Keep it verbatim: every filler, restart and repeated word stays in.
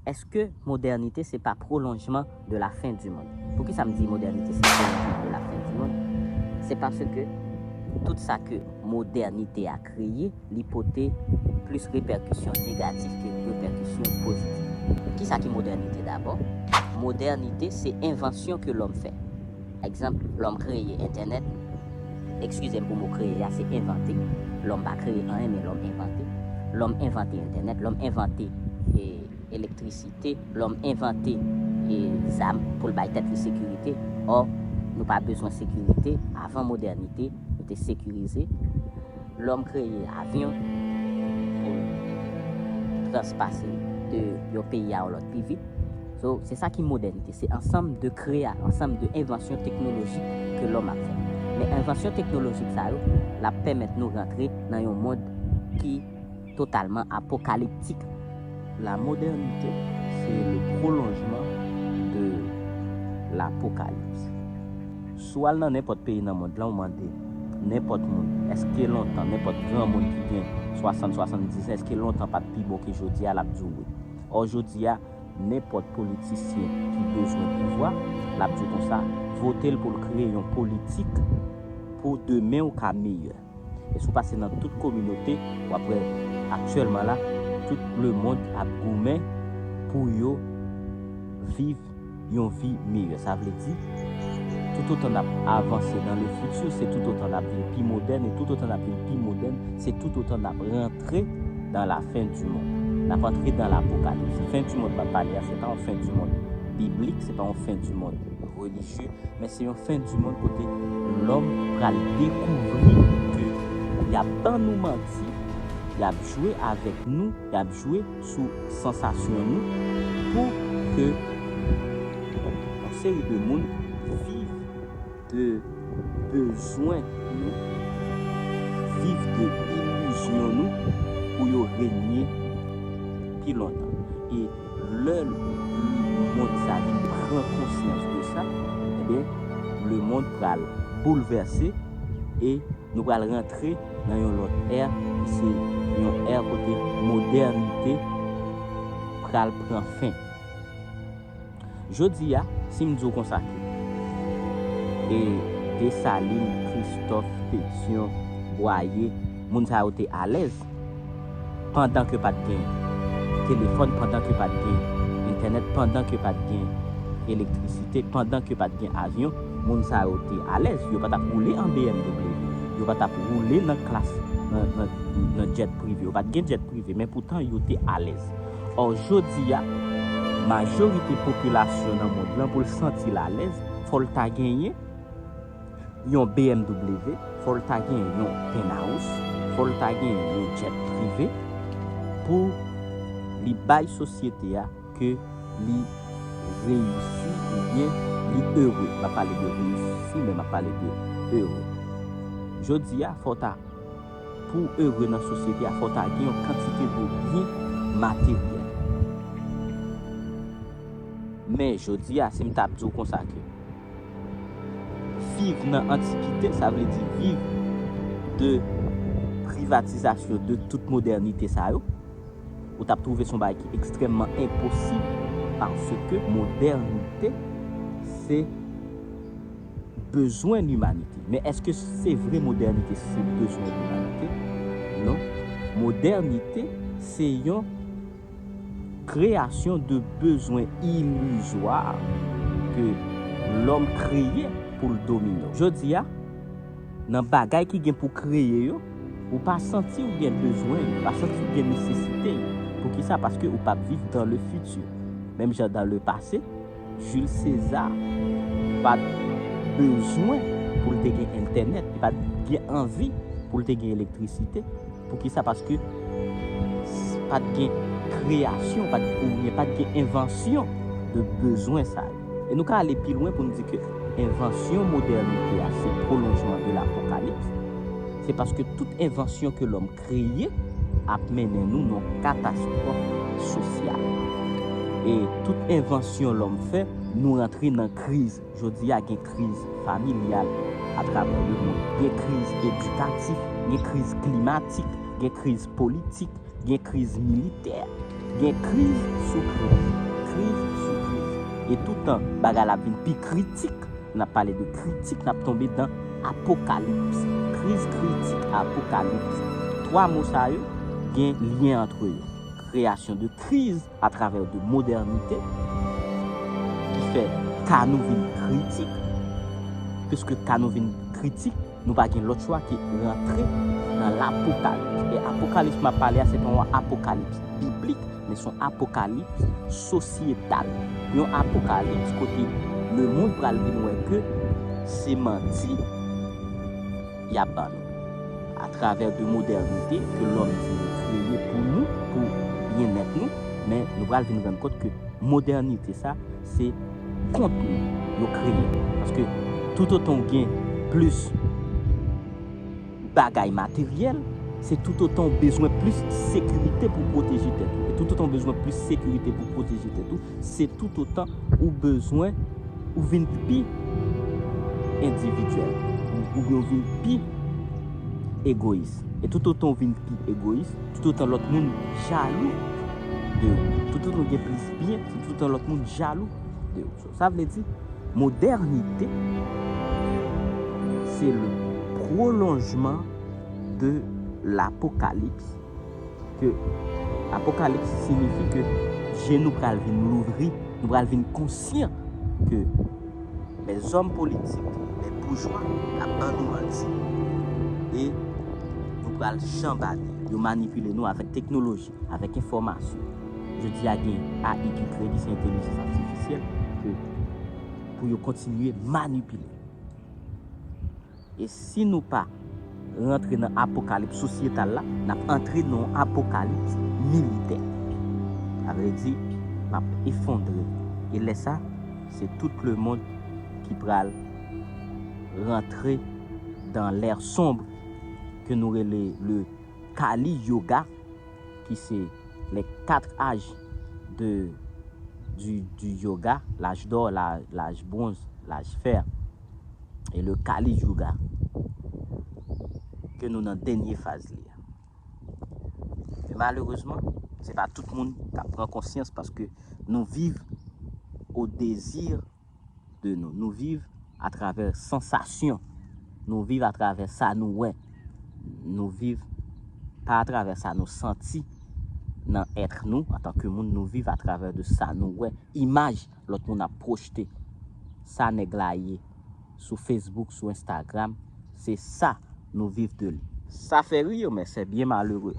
Èske modènite se pa pwolonjman de la fin du monde? Poukisa m di modènite se pwolonjman de la fin du monde? Se paske tout sa ke modènite a kreye, li pote plis repèkisyon negatif ke repèkisyon pozitif. Kisa ki modènite dabò? Modènite se envansyon ke lòm fè. Egzanp, lòm kreye entènèt. Eskize m pou mo kreye a, se envante. Lòm pa kreye anyen, men lòm envante. Lòm envante entènèt, lòm envante e, elektrisite, lòm envante e, zam pou l bay tèt li sekirite. Ò, nou pa bezwen sekirite. Avan modènite, nou te sekirize. Lòm kreye avyon pou l transpase de yon peyi a yon lòt pi vit. So, se sa ki modènite. Se ansanm de krea, ansanm de envansyon teknolojik ke lòm ap fè. Men envansyon teknolojik sa yo, l ap pèmèt nou rantre nan yon mond ki totalman apokaliptik. La modernité, c'est le prolongement de l'apocalypse. Si w al nan nenpòt peyi nan mond lan, ou mande nenpòt moun, èske lontan, nenpòt granmoun ki gen swasant, swasanndiz an, èske lontan pa t pi bon ke jodi a, l ap di w wi. Ò, jodi a, nenpòt politisyen ki bezwen pouvwa, l ap di w konsa, vote l pou l kreye yon politik pou demen w ka meyè. E si w pase nan tout kominote, w ap wè aktyèlman la, tout lemonn ap goumen pou yo viv yon vi meyè. Sa vle di, toutotan n ap avanse dans le futur, se toutotan n ap vin pi modèn, e toutotan n ap vin pi modèn, se toutotan n ap rantre dans la fin du monde. N ap antre dans l'apocalypse. Fin du monde m ap pale a, se pa yon fin du monde biblik, se pa yon fin du monde relijye, men se yon fin du monde kote lòm pral dekouvri ke y ap ban nou manti, y ap jwe avèk nou, y ap jwe sou sansasyon nou pou ke yon seri de moun viv de bezwen nou, viv de ilizyon nou pou yo renye pi lontan. E lè lemonn sa vin pran konsyans de sa, ebyen, lemonn pral boulvèse e nou pral rantre nan yon lòt è, ki se yon è kote modènite pral pran fen. Jodi a, si m di w konsa ke, e, Desalin, Kristòf, Petyon, Bwaye, moun sa yo te alèz, pandan ke pa t gen telefòn, pandan ke pa t gen entènèt, pandan ke pa t gen elektrisite, pandan ke pa t gen avyon, moun sa yo te alèz. Yo pa t ap woule an B M W. Yo pa t ap woule nan klas, nan, nan, nan djèt prive. Yo pa t gen djèt prive, men poutan yo te alèz. Ò, jodi a, majorite popilasyon nan mond lan, pou l santi l alèz, fò l ta genyen yon B M W, fò l ta genyen yon penthouse, fò l ta genyen yon djèt prive pou li bay sosyete a ke li reyisi oubyen li ere. M ap pale de reyisi, men m ap pale de ere. Jodi a, fò w ta, pou w ere nan sosyete a, fò w ta gen yon kantite de byen materyèl. Men jodi a, si m t ap di w konsa ke viv nan antikite, sa vle di viv de privatizasyon de tout modènite sa yo, ou t ap twouve se yon bagay ki ekstrèmman enposib, paske modènite se bezwen limanite. Men èske se vre modènite se bezwen limanite? Non. Modènite se yon kreyasyon de bezwen ilizwa ke lòm kreye pou l domine w. Jodi a, nan bagay ki gen pou kreye yo, ou pa santi w gen bezwen yo, ou pa santi w gen nesesite yo. Poukisa? Paske ou p ap viv dans le futur. Menm jan dans le passé, Jules César pa t bezwen pou l te gen entènèt, li pa t gen anvi pou l te gen elektrisite. Poukisa? Paske s-, pa t gen kreyasyon, pa t, oubyen pa t gen envansyon de bezwen sa yo. E nou ka ale pi lwen pou n di ke envansyon modènite a se pwolonjman de lapokalips. Se paske tout envansyon ke lòm kreye ap mennen nou nan katastwòf sosyal. E tout envansyon lòm fè, nou rantre nan kriz. Jodi a, gen kriz familyal atravè lemonn, gen kriz edikatif, gen kriz klimatik, gen kriz politik, gen kriz militè, gen kriz sou kriz. E toutan bagay la ap vin pi kritik, n ap pale de kritik, n ap tonbe dan apokalips. Kriz, kritik, apokalips. Twa mo sa yo gen lyen antre yo. Kreyasyon de kriz atravè de modènite ki fè ka nou vin kritik. Piske ka nou vin kritik, nou pa gen lòt chwa ke rantre nan lapokalips. E apokalips m ap pale a, se pa yon apokalips biblik, men se yon apokalips sosyetal. Yon apokalips kote lemonn pral vin wè ke se manti y ap ban nou. Atravè de modènite ke lòm di li kreye pou nou, pou byennèt nou, men nou pral vin rann kont ke modènite sa, se kont nou yo kreye. Paske toutotan w gen plis bagay materyèl, se toutotan w bezwen plis sekirite pou pwoteje tèt ou. E toutotan w bezwen plis sekirite pou pwoteje tèt ou, se toutotan ou bezwen, ou vin pi endividyèl, oubyen ou vin pi egoyis. E toutotan ou vin pi egoyis, toutotan lòt moun jalou de ou. Toutotan ou gen plis byen, se toutotan lòt moun jalou de ou. So, sa vle di, modènite, se le prolonjman de lapokalips. Ke apokalips siyifi ke je nou pral vin louvri, nou pral vin konsyan ke lèzòm politik, lè boujwa ap ban nou manti. E nou pral chanbade. Yo manipile nou avèk teknoloji, avèk enfòmasyon. Jodi a gen A I ki kreye, ki se entèlijans atifisyèl, ke pou yo kontinye manipile. E si nou pa rantre nan apokalips sosyetal la, n ap antre nan yon apokalips militè. Sa vle di, n ap efondre. E lè sa, se tout lemonn ki pral rantre dans l'ère sombre ke nou rele le Kali Yoga, ki se les quatre âges de, du, du yoga, l'âge d'or, la, l'âge bronze, l'âge fer, et le Kali Yuga, ke nou nan dènye faz li a. Men malerezman, se pa tout moun k ap pran konsyans paske nou viv au désir de nous. Nou viv atravè sansasyon. Nou viv atravè sa nou wè. Nou viv pa atravè sa nou santi nan èt nou antanke moun. Nou viv atravè de sa nou wè. Imaj lòt moun ap pwojte. Sa nèg la ye sou Facebook, sou Instagram, se sa nou viv de li. Sa fè ri yo, men se byen malere.